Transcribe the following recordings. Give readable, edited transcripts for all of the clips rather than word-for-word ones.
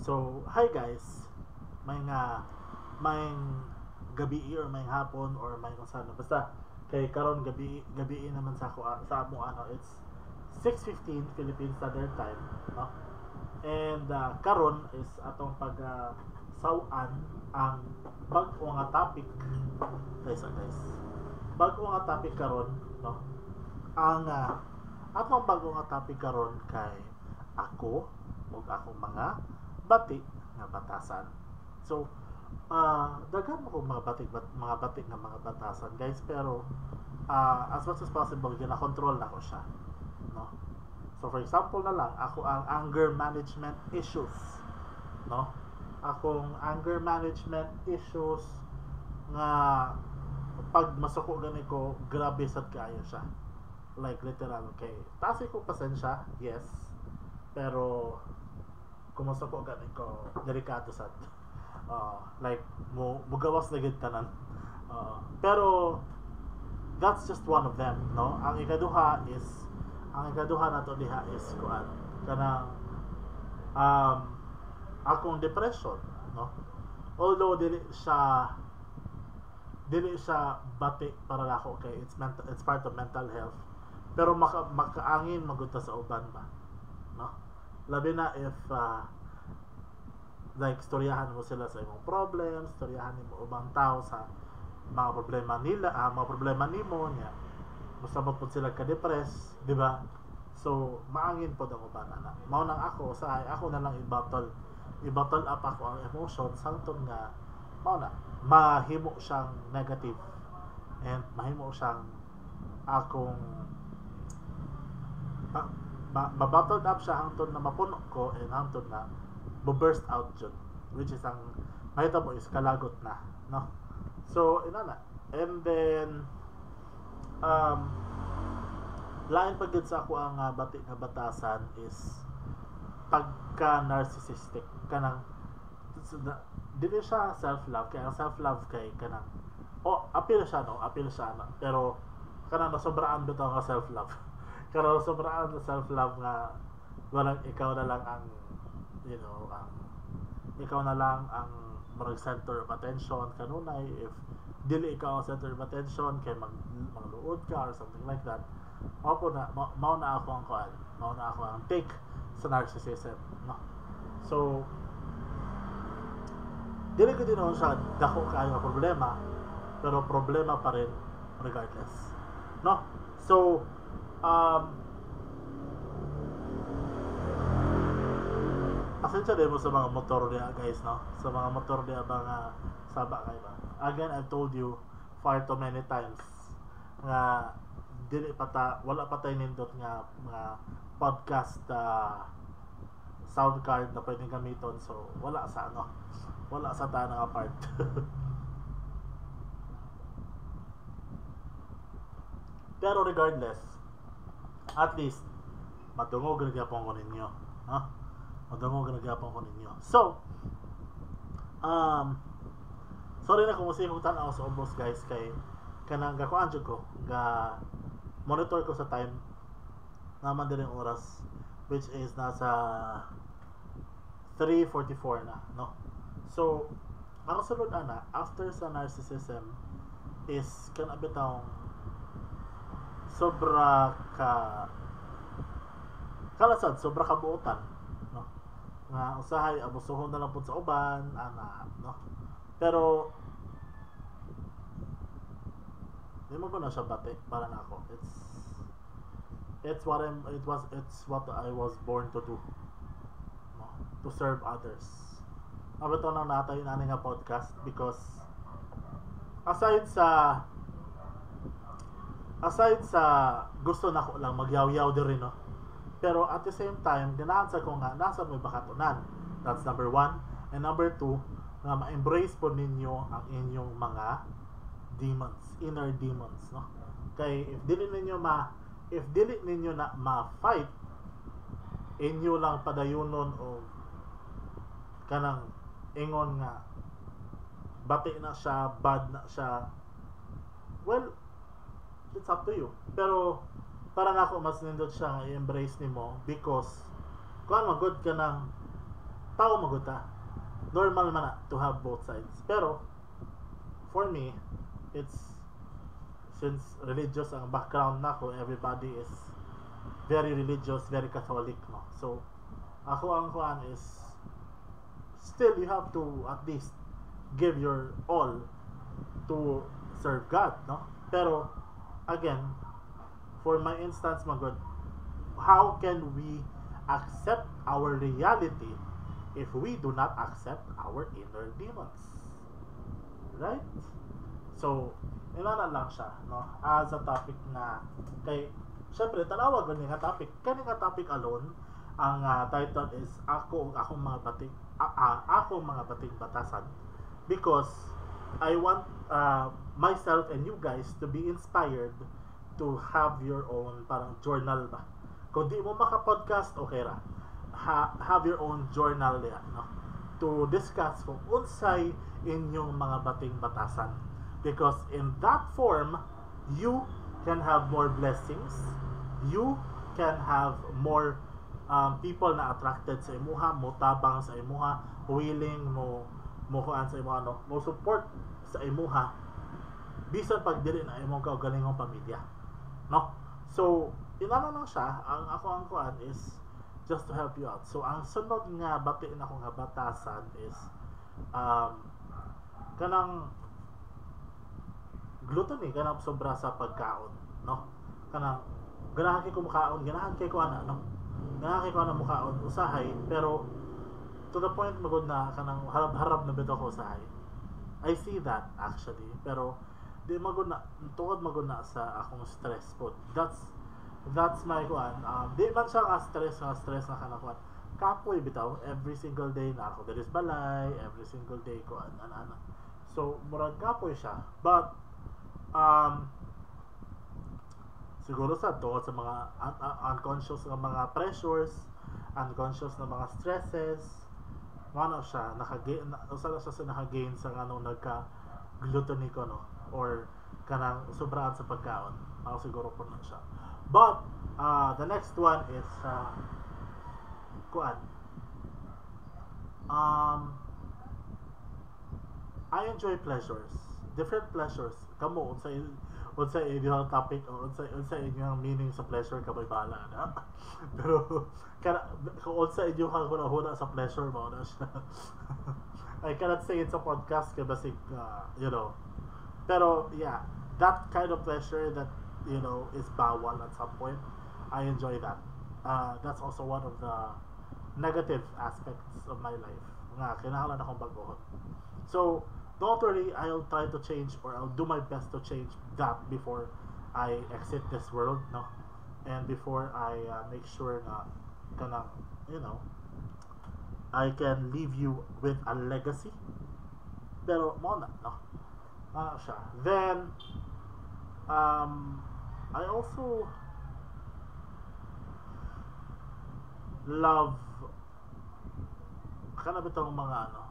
So, hi guys. May nga may gabi or may hapon or may kung saan. Basta kay karon gabi gabi naman sa ako sa amo ano, it's 6:15 Philippine Standard Time, no? And karon is atong pag saw-an ang bag-o nga topic guys, guys. Bag-o nga topic karon, no? Ang atong bag-o nga topic karon kay ako ug akong mga bati nga batasan. So, daghan mo kong mga bati nga mga batasan, guys, pero as much as possible gina-control nako siya, no? So for example na lang, ako ang anger management issues, no? Akong anger management issues nga pag masuko gani ko, grabe sad kaayo siya. Like literal kay taas ko pasensya, yes. Pero kung masuko gani ko, delikado sad. Like mo mugawas na gid tanan. Pero that's just one of them, no? Ang ikaduha nato diha is kuan kanang akong depression, no? Although dili siya bati para nako kay it's mental, it's part of mental health. Pero makaangin magud ta sa uban ba, no? Labi na if like storyahan mo sila sa imong problems, storyahan nimo ubang tao sa mga problema nila, mga problema nimo niya. Basta mo pud sila ka-depress, di ba? So, maangin pod ang uban ana. Mao nang ako sa ako na lang i-bottle up ako ang emotions hangtod nga mao na mahimo siyang negative and mahimo siyang akong ma-bottled up siya hangtod na mapuno ko and hangtod na mo-burst out jud, which is ang mahitabo is kalagot na, no? So inana, and then lain pa gid sa ako ang bati nga batasan is pagka narcissistic kanang dili siya self-love kay ang self-love kay kanang oh appeal siya, no? Appeal siya na, pero kanang nasobraan bitaw nga self-love. Kanang nasobraan nga self-love nga walang ikaw na lang ang you know ang ikaw na lang ang murag center of attention kanunay. If dili ikaw ang center of attention kay magluod ka or something like that. Mao po na mao na ako ang kuan, mao na ako ang take sa narcissism, no? So dili ko din siya dako kaayo nga problema, pero problema pa rin regardless, no? So pasensya din mo sa mga motor niya guys, no? Sa mga motor niya ba nga saba kay ba. Again, I've told you far too many times nga dili pa ta, wala pa tay nindot nga mga podcast sound card na pwedeng gamiton, so wala sa ano, wala sa tanang nga part. Pero regardless, at least madungog ra gyapon ko ninyo, ha? Madungog ra gyapon ko ninyo. So, sorry na kung musihog tan-aw sa ubos guys kay kanang gakuan jud ko, ga monitor ko sa time naman din yung oras, which is nasa 3:44 na, no? So, ang sunod ana after sa narcissism is kana bitawng sobra ka kalasad, sobra ka buotan, no? Nga usahay abusuhon na lang pud sa uban ana, no? Pero di mo ko na siya bati para nako. It's what I was born to do, no? To serve others. Abo to nang natay nani nga podcast because aside sa gusto nako lang magyaw-yaw diri, no? Pero at the same time, ganahan sa ko nga nasa may bakatunan. That's number one. And number two, nga ma-embrace po ninyo ang inyong mga demons, inner demons, no? Kay if dili ninyo na ma-fight, inyo lang padayunon o kanang ingon nga bati na siya, bad na siya, well, it's up to you. Pero parang ako mas nindot siya nga i-embrace nimo because kuan man good ka ng Tao man gud ta. Normal man na to have both sides. Pero for me, it's since religious ang background nako, everybody is very religious, very Catholic, no? So ako ang kuan is still you have to at least give your all to serve God, no? Pero again, for my instance magod, how can we accept our reality if we do not accept our inner demons? Right? So, inana lang siya, no? As a topic na kay syempre tanawa gani nga topic, kani nga topic alone, ang title is ako ug akong mga bating ako mga bating batasan, because I want myself and you guys to be inspired to have your own parang journal ba. Kung di mo maka-podcast, okay ra. Have your own journal diya, no? To discuss kung unsay inyong mga bating batasan. Because in that form, you can have more blessings, you can have more people na attracted sa imuha, mo tabang sa imuha, willing mo mo kuan sa imuha, no? Mo support sa imuha bisan pag dili na imong kaugalingong pamilya, no? So inana lang siya. Ang ako ang kuan is just to help you out. So ang sunod nga bati nako nga batasan is kanang gluttony, kanang sobra sa pagkaon, no? Kanang ganahan kay ko mukaon, ganahan kay ko ana, no? Ganahan kay ko ana mukaon usahay, pero to the point magud na kanang harab-harab na bitaw ko usahay. I see that actually, pero di magud na tungod magud na sa akong stress po. That's my kuan. Di man siya nga stress nga kanang kuan. Kapoy bitaw every single day na ako diri sa balay, every single day kuan ana ana. So murag kapoy siya. But siguro sa tungod sa mga unconscious nga mga pressures, unconscious na mga stresses, mao siya naka-gain na, usa na siya sa naka-gain sa nganong nagka gluttony ko, no, or kanang sobraan sa pagkaon. Ako siguro po na siya. But the next one is kuan, I enjoy pleasures, different pleasures. Kamo, unsa inyong topic o unsa inyong meaning sa pleasure, kamoy bahala na. Pero kana kung unsa inyong huna-huna sa pleasure, mao na siya. I cannot say it sa podcast kay basig pero yeah, that kind of pleasure that is bawal at some point, I enjoy that. That's also one of the negative aspects of my life nga kinahanglan akong baguhon. So don't worry, I'll try to change or I'll do my best to change that before I exit this world, no? And before I make sure na kanang, I can leave you with a legacy. Pero mo na, no? Ano siya. Then, I also love kana bitong mga ano.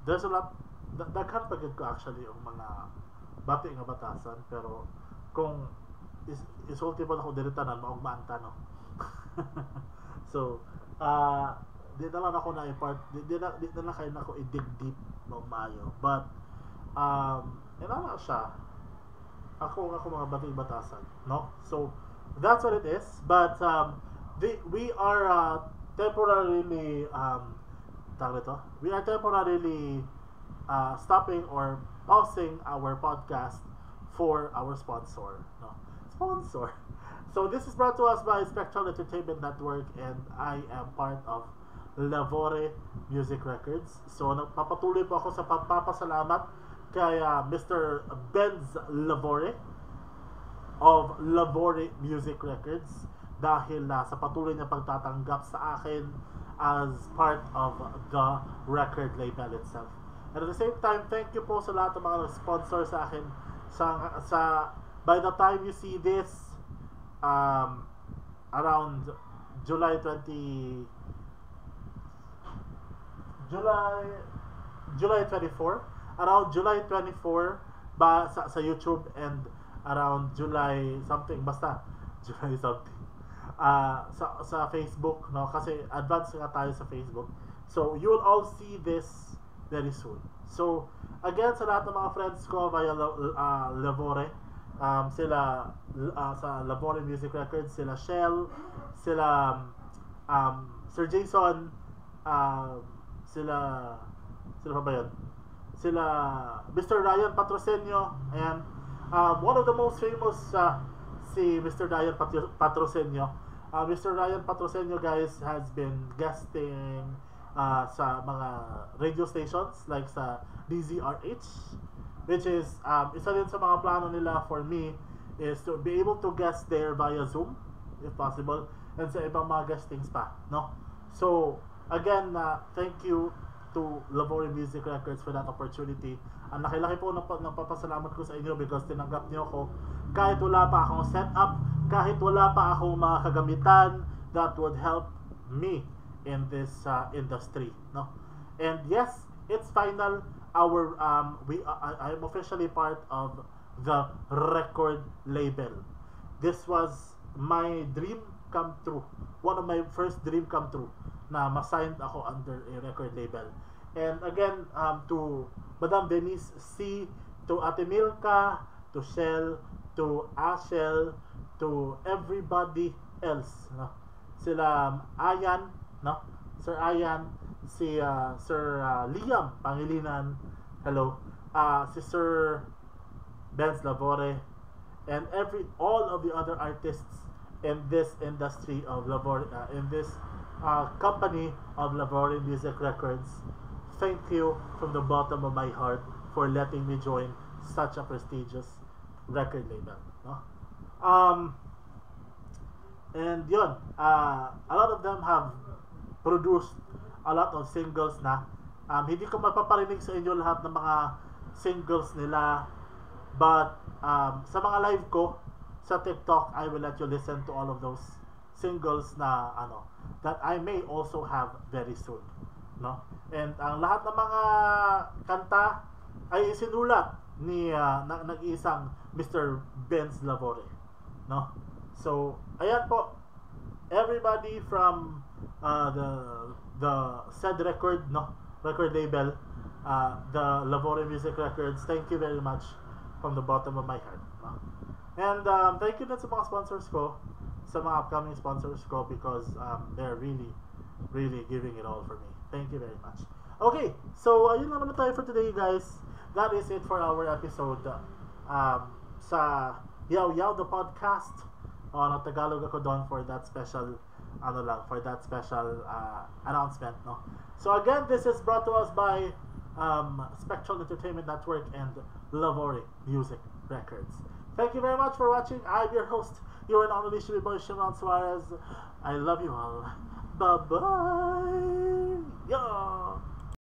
There's a lot, daghan pa gyud ko actually og mga bati nga batasan, pero kung isulti pa nako diri tanan, maugmaan ta, no? So di na lang ako na i-part, di na lang kayo nako i-dig deep mao maayo, but inana siya ako mga bati batasan, no? So that's what it is. But we are temporarily, tawag ito, we are temporarily stopping or pausing our podcast for our sponsor, no? Sponsor. So this is brought to us by Spectral Entertainment Network, and I am part of Lavore Music Records. So nagpapatuloy po ako sa pagpapasalamat kay Mr. Benz Lavore of Lavore Music Records dahil sa patuloy niya pagtatanggap sa akin as part of the record label itself. And at the same time, thank you po sa lahat ng mga sponsor sa akin sa by the time you see this, around July 20 July 24, around July 24 ba sa YouTube, and around July something, basta July something sa Facebook, no? Kasi advance nga tayo sa Facebook. So you will all see this very soon. So again, sa lahat ng mga friends ko via Lavore, sila sa Lavore Music Records, sila Shell, sila Sir Jason, sila pa ba yun? Sila Mr. Ryan Patrocenio, ayan. One of the most famous si Mr. Ryan Patrocenio. Mr. Ryan Patrocenio, guys, has been guesting sa mga radio stations like sa DZRH, which is isa din sa mga plano nila for me is to be able to guest there via Zoom if possible and sa ibang mga guestings pa, no? So again, thank you to Lavore Music Records for that opportunity. Ang laki-laki po ng nagpapasalamat ko sa inyo because tinanggap niyo ako kahit wala pa akong setup, kahit wala pa akong mga kagamitan that would help me in this industry, no? And yes, it's final. Our we I am officially part of the record label. This was my dream come true. One of my first dream come true na ma-signed ako under a record label. And again, to Madam Denise C, to Ate Milka, to Shell, to Ashel, to everybody else, no? Sila Ayan, no? Sir Ayan, si Sir Liam Pangilinan, hello. Si Sir Benz Lavore, and every all of the other artists in this industry of Lavore, in this company of Lavore Music Records. Thank you from the bottom of my heart for letting me join such a prestigious record label, no? And yun, a lot of them have produced a lot of singles na. Hindi ko mapaparinig sa inyo lahat ng mga singles nila. But sa mga live ko sa TikTok, I will let you listen to all of those singles na ano that I may also have very soon, no? And ang lahat ng mga kanta ay isinulat ni nag-iisang Mr. Benz Lavore, no? So, ayan po. Everybody from the said record, no, record label, the Lavore Music Records, thank you very much from the bottom of my heart, no? And thank you din sa mga sponsors ko, sa mga upcoming sponsors ko because they're really, really giving it all for me. Thank you very much. Okay, so ayun lang naman tayo for today, guys. That is it for our episode sa Yaw Yaw the Podcast. Oh, nag-Tagalog ako doon for that special ano lang, for that special announcement, no? So again, this is brought to us by Spectral Entertainment Network and Lavore Music Records. Thank you very much for watching. I'm your host, your and only Shimmy Boy Shimron Suarez. I love you all. Bye-bye. Yeah.